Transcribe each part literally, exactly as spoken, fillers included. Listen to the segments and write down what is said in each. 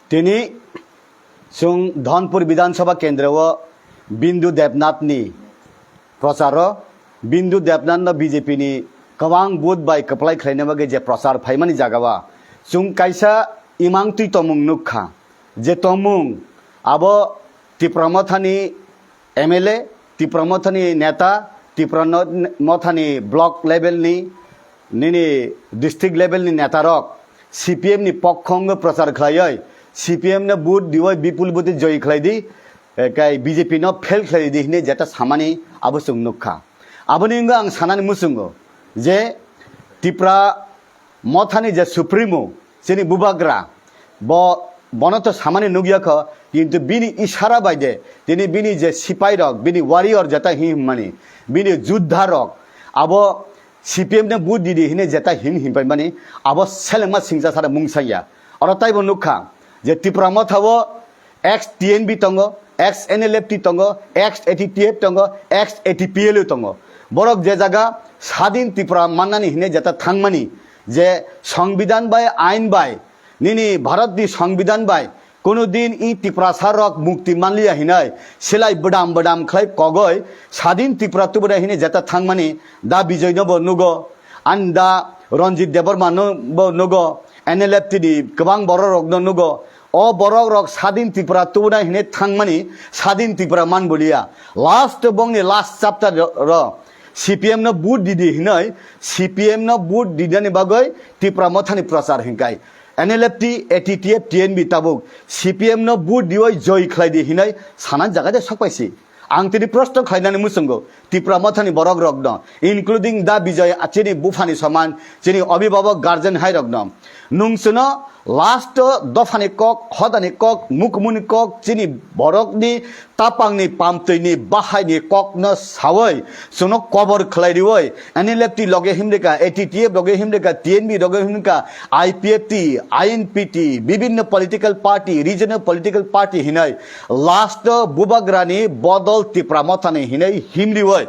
Tini chwng Dhonpur Bidhan Sabha kendro o Bindu Debnath ni prochar o, Bindu Debnath no B J P ni kwbang vote bai kwplai khlaina bagwi je prochar phaimani jaga o chwng kaisa imang twi tongmung nukha, je tongmung abo Tipra Motha ni M L A, Tipra Motha ni neta, Tipra no-, Motha ni block level ni, nini district level ni neta rok C P M ni pokhongo prochar khlaioi, C P M no vote dioi bipul vote joy khlai di, eh, kai B J P no fail khlai di hine jeta samani abo chwng nukha. Aboni wngwi ang sanani muchungo je Tipra Mothani je Supremo, chini bubagra, bo, bono to samani nukya kho, kintu bini isara bai de, tini bini je sipai rok, bini warrior jeta him mani, bini juddha rok, abo C P M ne vote didi hine jeta him him pai mani, abo selengma singcha sara mung sanya. Oro taibo nukha je Tipra Motha o ex T N B tongo, ex N L F T tongo, ex A T T F tongo, ex A T P L U tongo. Borok je jaga Sadin Tripura mannani hine jeta thangmani, je Songbidan bai, ain bai, nini Bharat ni Songbidan bai, kono din i Tiprasa rok mukti manliya hinai, silai bwdam bwdam khlai kogoi, Sadin Tripura tubuna hine jeta thangmani, da Bijoy no bo nugo, ani da Ranjit Debbarma no bo nugo, N L F T ni kwbang borok rok no nugo, O borok rok Sadin Tripura tubuna hine thangmani Sadin Tripura man boliya. Last bongni last chapter ro, ro C P M no vote didi hinoi, C P M no vote didani bagoi Tipra Mothani prochar hinkai. N L F T, A T T F, T N B tabuk C P M no vote dioi joy khlai di hinoi sanan jaga de sokpaisi. Ang tini proshno khlainani muchungo, Tipra Mothani borok rokno, including da Bijoy, chini buphani soman, chini abhibhabok guardian hai rokno. Nung chwno last o dophani kok, hodani kok, mukumuni kok, chini borokni tapangni pamtwini bahaini kokno sawi, chwngno kobor khlai riwi, N L F T loge himrika, A T T F loge himrika, T N B loge himrika, I P F T, I N P T, bibinno political party, regional political party hinai last o bubagrani bodol Tipra Mothani hinai himriwi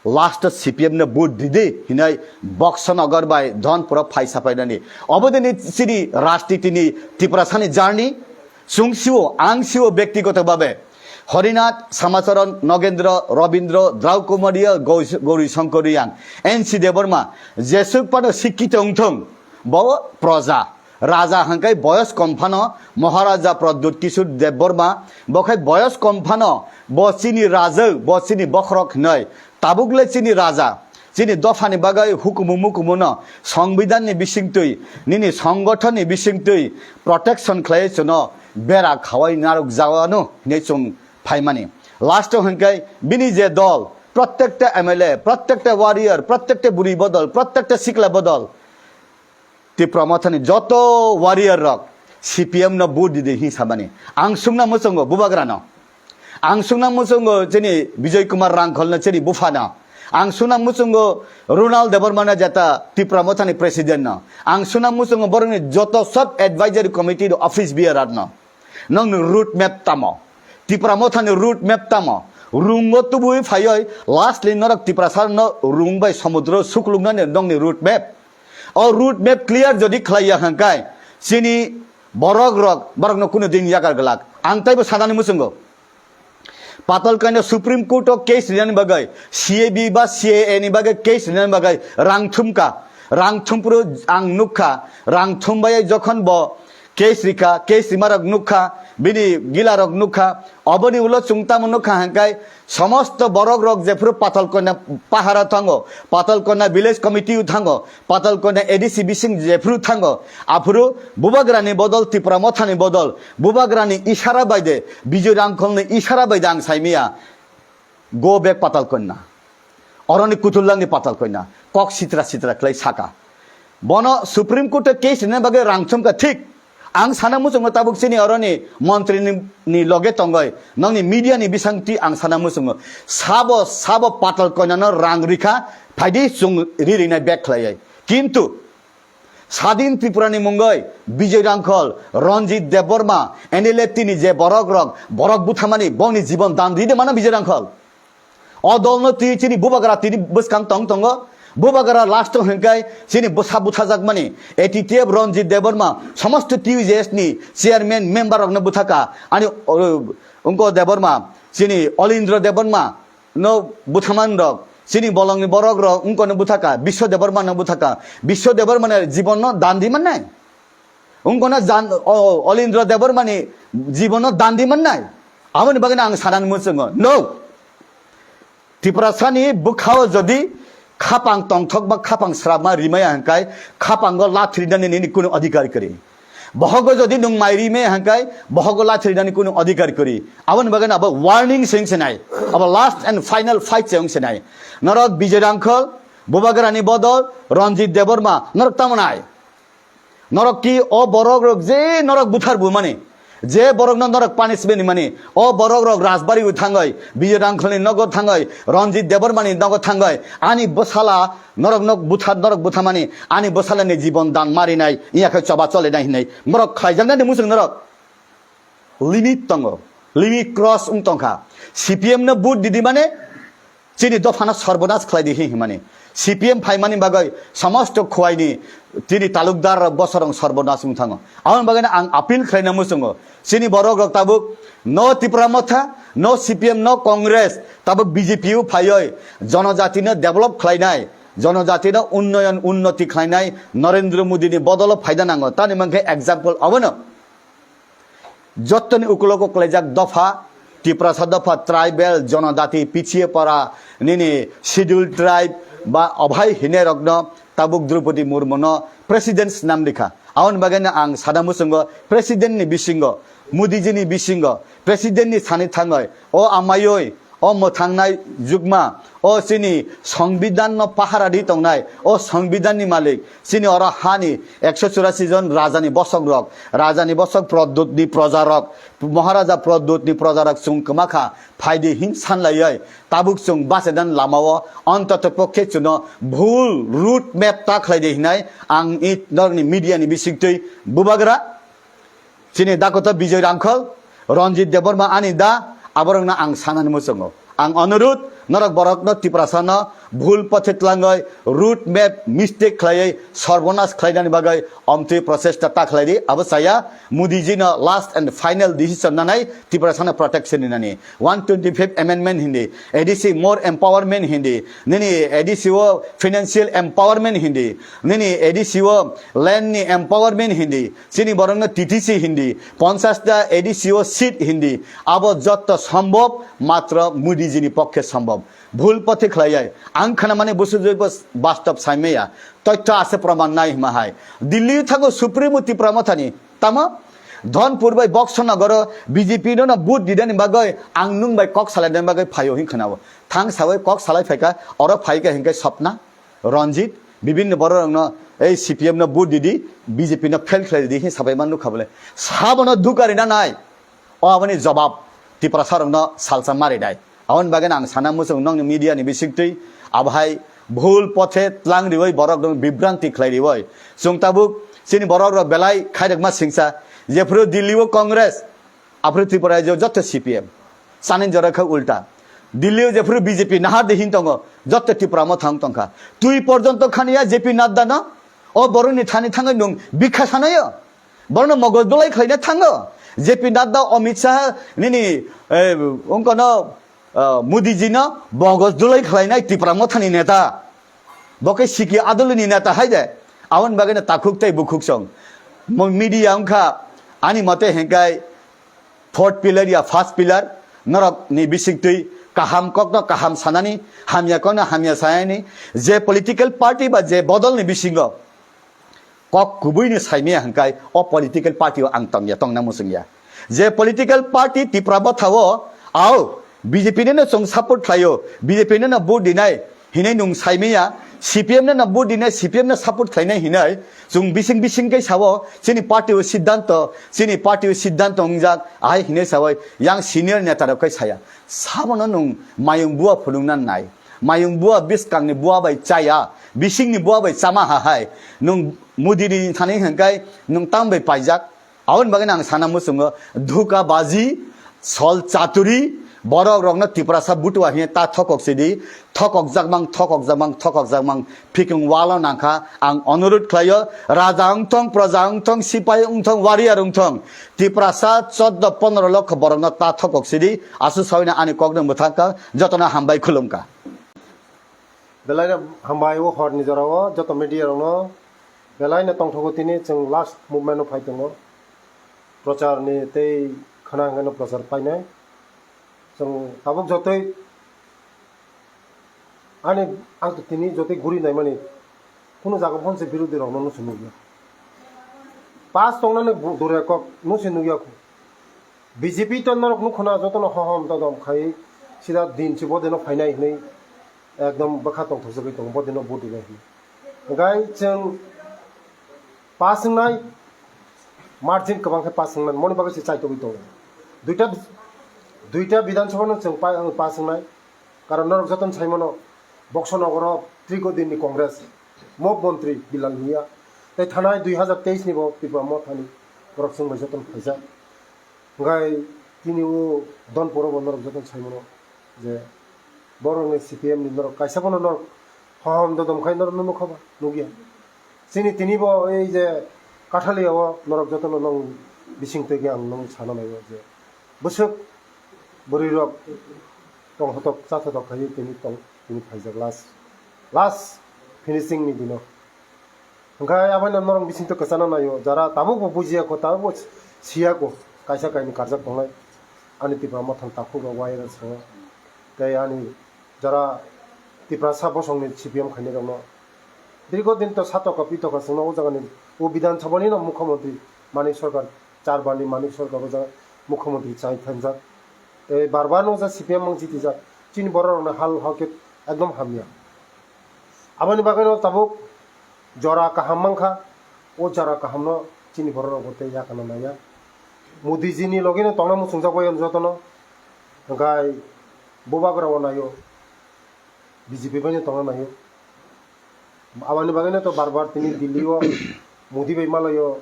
last o C P M no vote didi hinai Boxanagar bai Dhonpuro phai sapainani. Obodini chini rajnitini Tiprasani journey chwng sio, ang sio bektigoto babe. Harinath, Samacharan, Nogendra, Rabindra, Drau Kumariya, Gau-, Gauri Shankar Reang, N C Debbarma, jesuk pano sikkito wngthung, bo proja. Raja hwnkhe boyos kom phano Maharaja Pradyut Kishore Debbarma, bo khai boyos kom phano bo chini rajak, bo chini bokhorok hinoi. Tabuk le chini raja, chini dophani bagwi hukumu mukumu no, Songbidan ni bisingtwi, nini songothon ni bisingtwi protection khlai chwngno bera khawai narwk jawano hinwi chwng phaimani. Last o hwnkhe bini je dol, prottekta M L A, prottekta warrior, prottekta bwrwi bodol, prottekta sikla bodol, Tipra Mothani joto warrior rok C P M no vote didi hin samani. Ang sungna muchungo bubagra no. Ang sungna muchungo chini Bijoy Kumar Rangkhol no chini bupha no. Ang sungna muchungo Ronald Debbarma no jeta Tipra Mothani president no. Ang sungna muchungo borokni joto sub advisory committee office bearer no. Nokni road map tamo? Tipra Mothani road map tamo? Rungo tubui phaioi lastly norok Tiprasa no rung bai somudro sukluknani nokni road map. O road map clear jodi khlaiya hwnkhe chini borok rok, borok no kunu din yakar glak. Ang taibo sanani muchungo. Patalkanya Supreme Court o case rinani bagwi, C A B ba C A A ni bagwi case rinani bagwi rang thumka. Rang thumpuru ang nukha, rang thumbai jokhon bo case rikha, case rimarok nukha, bini gilarok nukha, oboni ulo chwng tamo nukha hwnkhe, somosto borok rok jephuru Patalkanya pahara thango, Patalkanya village committee o thango, Patalkanya A D C bising jephuru thango, aphuru bubagrani bodol, Tipra Mothani bodol, bubagrani isara baide, Bijoy Rangkholni isara baide ang saimiya, go back Patalkanya. Oroni kuthulangni Patalkanya. Kok sitra sitra khlai saka. Bono Supreme Court o case rina bagwi rang thumkha thik. Ang sana muchungo tabuk chini oroni montri ni, ni loge tongoi. Nokni media ni bisingtwi ang sana muchungo. Sabo, sabo Patalkanya no rang rikha, phaidi chwng ri rinai back khlaiwi. Kintu Sadin Tripura ni mungoi Bijoy Rangkhol, Ranjit Debbarma, N L F T ni je borok rok, borok buthamani bongni jibon dan ride mano Bijoy Rangkhol. O dol no twi chini bubagra tini bwskang tong tongo, Bubagra last o hwnkhe chini bwsa buthajakmani A T T F Ranjit Debbarma, somosto T U J S ni chairman member rokno bwthaka, ani, o, wngko Debbarma, chini Olindra Debbarma no bwthaman rok, chini bolongni borok rok wngkono bwthaka, Biswa Debbarma no bwthaka, Biswa Debbarma ni jibon no dan di mannai, wngkono jan, o, Olindra Debbarma ni jibon no dan di mannai, aboni bagwi ang sanani muchungo, no. Tiprasani bwkhao jodi khapang tongthok ba khapang srapma rimaya hwnkhe khapango lathrinani nini kunu adhikar kwrwi. Bohogo jodi nwng mai rimaya hwnkhe bohogo lathrinani kunu adhikar kwrwi. Aboni bagwi abo warning se wngse nai. Abo last and final fight se wngse nai. Norok Bijoy Rangkhol, Bubagrani bodol Ranjit Debbarma, norok tamo nai? Norok ki o borok rok je norok buthar bumani, je borok no norok punishment mani, o borok rok Rajbari o thangoi, Bijoy Rangkhol ni nogo thangoi, Ranjit Debbarma ni nogo thangoi, ani bwsala norok no buthar, norok buthamani, ani bwsala ni jibon dan marinai, iya khe choba chole nai hinai, borok khlaijaknai ni muchung norok. Limit tongo, limit cross wng tongkha. C P M no vote didi mane chini dophano sorbonas khlai di hi himani. C P M phaimani bagwi somosto Khowai ni chini talukdar rok bosorong sorbonas wng thango. Aboni bagwi ang appeal khlaina muchungo. Chini borok rok tabuk no Tipra Motha, no C P M, no Congress, tabuk B J P o phaioi jonojati no develop khlainai, jonojati no unnoyon unnoti khlainai Narendra Modi ni bodolo phaida nango. Tani mankhe example abono. Jottoni ukulogo kwlaijak dopha, Tiprasa dopha, tribal, jonojati, pichiye para, nini scheduled tribe ba obai hine rokno tabuk Draupadi Murmuno president snam rikha. Aboni bagwi no ang sana muchungo president ni bisingo, Modi ji ni bisingo, president ni sani thangoi, o amayoi, o mwthangnai jukma, o chini Songbidan no pahara di tongnai, o Songbidan ni malik, chini oro hani ekso churasi jon raja ni bosok rok, raja ni bosok Pradyut ni proja rok, Maharaja Pradyut ni proja rok chwng kwma kha, phaidi hin sanlaioi, tabuk chwng bachadan lama o, ontoto pokhe chwngno bhul route map ta khlai di hinai ang i norokni media ni bisingtwi bubagra. Chini dakota Bijoy Rangkhol, Ranjit Debbarma ani da, aborokno ang sanani muchungo. Ang onurut, norok borokno Tiprasano bhul pothe tlangoi, route map mistake khlaiwi, sorbonas khlainani bagwi omtwi prochesta ta khlai di, abo chaya, Modi ji no last and final decision nanai, Tiprasano protection ninani. One twenty-fifth amendment hindi, A D C more empowerment hindi, nini A D C o financial empowerment hindi, nini A D C o land ni empowerment hindi, chini borokno T T C hindi, ponchas ta A D C o seat hindi, abo jotto sombhob matro Modi ji ni pokkhe sombhob. Bhul pothe khlaiyai. Ang khanamani busujwbo bastob saimaya. Toitho ase proman nai hima hai. Delhi thango Supremo Tipra Mothani. Tamo? Dhonpur bai Boxo Nagoro B J P no na vote didani bagoi ang nung bai kok salaidani bagoi phaio hin khanao. Thang sawi kok salai phaika, oro phaika hinkhe Sopna, Ranjit, bibinno bororokno ei C P M no vote didi, B J P no fail khlai didi hin sabai man nukha bole. Sabono dukarina nai. O aboni jobab Tiprasa rokno salsa marinai. Aboni bagwi ang sana muchung nokni media ni bisingtwi abohai bhul pothe tlang riwi borok rok bibranti khlai riwi. Chwng tabuk chini borok rok belai khairokma singsa jephru Delhi o Congress, aphru Tripura rajyo jotto C P M. Chani jora kha ulta. Delhi o jephru B J P nahar de hin tongo jotto Tripura mo thang tongkha. Twi porjonto khaniya J P Nadda no o borok ni thani thangwi nung bikha sanayo. Borokno mogoj dulai khlaina thango. J P Nadda, Amit Shah, nini, eh, wngkano, eh, Modi ji no mogoj dulai khlainai Tipra Mothani neta. Bo khe siki adolini neta hai de. Aboni bagwi no takhuk tei bukhuk song. Mo media wngkha ani mote hengkai fourth pillar ya first pillar. Norok ni bisingtwi kaham kokno kaham sanani, hamya kokno hamya sanani. Je political party ba je bodol ni bisingo kok kubui ni saimaya hwnkhe o political party o ang tongya, tongna muchungya. Je political party Tipra Motha o, ao, B J P no chwng support khlaio, B J P no vote dinai hinwi nwng saimaya, C P M no vote dinai, C P M no support khlainai hinwi chwng bising bising khe sao, chini party o siddhanto, chini party o siddhanto wngjak, ahai hinwi sao, yang senior neta rok khe saya. Sabono nwng mayung bua phunukna nai. Mayung bua bwskangni bua bai chaya, bisingni bua bai chama ha hai. Nwng Modi ni thani hwnkhe nwng tam bai paijak. Aboni bagwi ang sana muchungo dhuka baji, sol chaturi, Borok rokno Tiprasa butua hiye ta thokok sidi, thokok jakmang, thokok jakmang, thokok jakmang, phikung walo nangkha. Ang onurut khlaio, raja wngthong, proja wngthong, sipai wngthong, warrior wngthong, Tiprasa choddo pondro lokho borokno ta thokok sidi, asu sawina ani kokno mwthangkha, jotono hambai khulumkha. Belai hambai o horni jorao joto media rokno belai no tongthogo, tini chwng last movement o phai tongo, prochar ni tei khana hwnkhe no prochar painai. Chwng tabuk jotoi ani ang tini jotoi guri naimani kunu jaga phone se birodhi rokno nusu nukya. Pass tongnani bu-, dure kok nusi nukya khu. B J P to norok nukhuna jotono hohom dodom khai sida din si bodino phainai hinui ekdom bwkha tongthokjagwi tongo, bodino vote rinai hinui. Hwnkhe chwng pass wngnai, margin kwbang khe pass wngnai, moni bagwi se chaitogwi tongo. Duita, duita Bidhan Sabha no chwng pa-, pass wngnai, karon norok jotono saimano Boxo Nogoro Triko Din ni Congress, Mop Montri Bilal Miya, tei thanai dui hazar teis ni bo Tripura Mothani borok chwng bai jotono phaijak. Hwnkhe tini o Donpuro bo norok jotono saimano je borokni C P M ni norok kaisa bono norok hohom dodom khai norok no nukha ba, nukya. Chini tini bo ei je Kathaliya o norok jotono nong bising twi khe ang nong sana naiyo je bwswk bwrwi rok tongthotok chathotok khai tini tong, tini phaijak last, last finishing ni dino. Hwnkhe abono norok bisingtwi kwchana naio, jara tabukbo bujiya kho, tabukbo siya kho, kaisa kainwi karjak tongnai ani Tipra Mothani takhuk rok wai rok sango. Tei ani jara Tiprasa bosongni C P M khainai rokno dirgo din to satokha pitokha chwngno o jagani o Bidhan Sabhani no Mukhyamantri Manik Sarkar, char barni Manik Sarkar o jaga Mukhyamantri chai thanjak. Tei bar bar no ja C P M mang jitijak. Chini borok rokno hal hakhe ekdom hamya. Aboni bagwi no tabuk jora kaham mankha, o jora kahamno chini borok rok bo tei yakana naiya. Modi ji ni logi no tongna muchungjak bai jotono, hwnkhe bubagra o naio, B J P bai no tongna naio. Aboni bagwi no to bar bar tini Delhi o Modi bai malaio,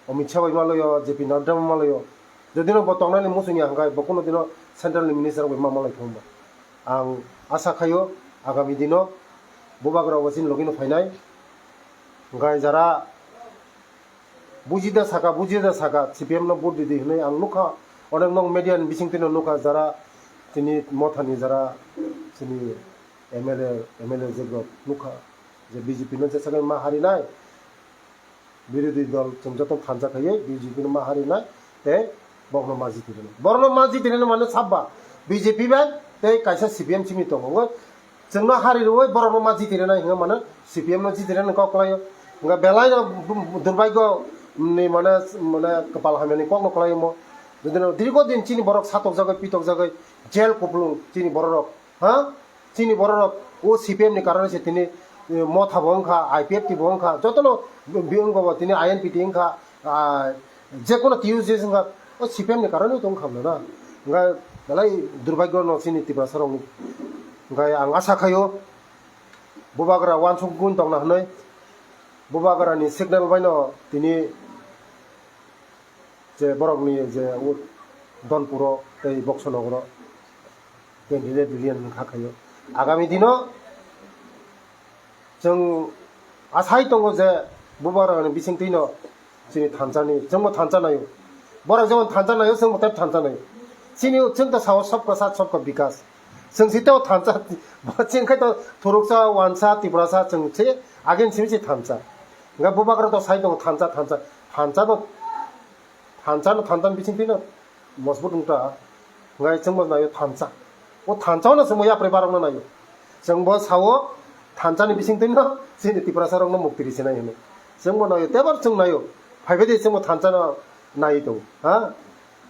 Amit Shah bai malaio, J P Nadda bai malaio. Jodi no bo tongnani muchungya hwnkhe bo kuno dino central ni minister bai ma malai thung ba. Ang asa khaio agami dino bubagra o chini logi no phainai. Hwnkhe jara bujida saka, bujida saka, C P M no vote didi hinui ang nukha. Onek nok media ni bising twi no nukha, jara chini Mothani jara chini M L A, M L A jebrok nukha je B J P no jesa ma harinai. Birodhi dol chwng joto thansa khaiwi B J P no ma harinai tei borokno ma jiti rwnai. Borokno ma jiti rwnai mane sabba B J P bai tei kaisa C P M simi tongo. Chwngno hari rwui borokno ma jiti rwnai hwnwi mano C P M no jiti rwnai kok kwlaio. Hwnba belai no durbaigyo ni mane, mane kwpal hamyani kokno kwlai omo. Jodi no dirgo din chini borok satokjagwi pitokjagwi jail kupulung chini bororok, ha? Chini bororok o C P M ni karone se tini, eh, Motha bo wngkha, I P F T bo wngkha, jotono bi-, wngkha bo tini I N P T wngkha, ah, jekono T U J wngkha, o C P M ni karone to wngkha mano na. Hwnba belai durbaigyo no chini Tiprasa rokni. Hwnba ang asa khaio, Bubagra uansuk gun tongna hwnwi, Bubagra ni signal bai no tini je borok ni je u Donpuro tei Boxo Nogoro candidate release wngkha khaio. Agami dino chwng asai tongo je Bubagra ni bising twi no chini thansa ni, chwngbo thansa naio. Borok jemon thansa naio, chwngbo tei thansa naio. Chini, chwng to sao sabka sath, sabka bikas. Chwng si teo thansa, bo chwng khai to thuruksa, uansa, Tiprasa, chwng se again simi se thansa. Hwnba Bubagra to sai tongo thansa, thansa, thansa no, thansa no, thansa ni bising twi no mojbut wngkha. Hwnba chwngbo naio thansa. O thansa no chwngbo yapri barokno naio. Chwngbo sao thansa ni bising twi no chini Tiprasa rokno mukti ri sinai hwnwi. Chwngbo naio, tebar chwng naio. Phaibai de chwngbo thansa no nai tongo, ha?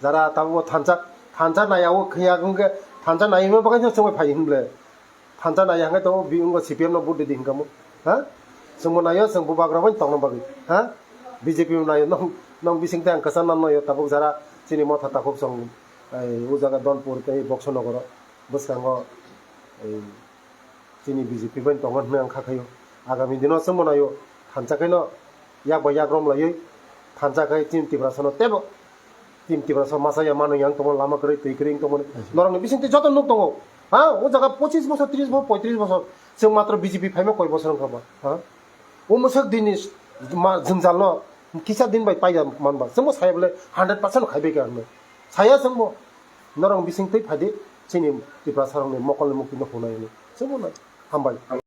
Jara tabukbo thansa, thansa naiya o khiya wngkhe, thansa naiwi bagwi no chwngbai phai hwnle. Thansa naiya hwnkhe tongo, bi wngkha C P M no vote ridi hwnkha mo, ha? Chwngbo naio, chwng Bubagra bai tongna bagwi, ha? B J P bo naio, nong, nong bising tei ang kwchang nang naio, tabuk jara chini Motha takhuk song, ai, o jaga Donpur tei Boxo Nogoro bwskango, ai, chini B J P bai tongo hwnwi ang kha khaio. Agami dino chwngbo naio, thansa khe no yak bai yak rom laiwi, thansa khe chini Tiprasa no teibo Team Tiprasa masa ya mano yang tongmo, lama kwrwi twi kwrwi tongmo. Norokni bisingtwi joto nuk tongo. Ha, o jaga pochis bosor, tris bosor, poitris bosor. Chwng matro B J P phaima koi bosor wngkha ba. Ha? O mwsak dinni ma jwngjal no kisa din bai paiya manba. Chwngbo saya bole hundred percent khai bai kha hinwi. Saya chwngbo norok bisingtwi phaidi chini Tiprasa rokni mokolni mukti no hunai hinwi. Chwngbo nai. Hambai.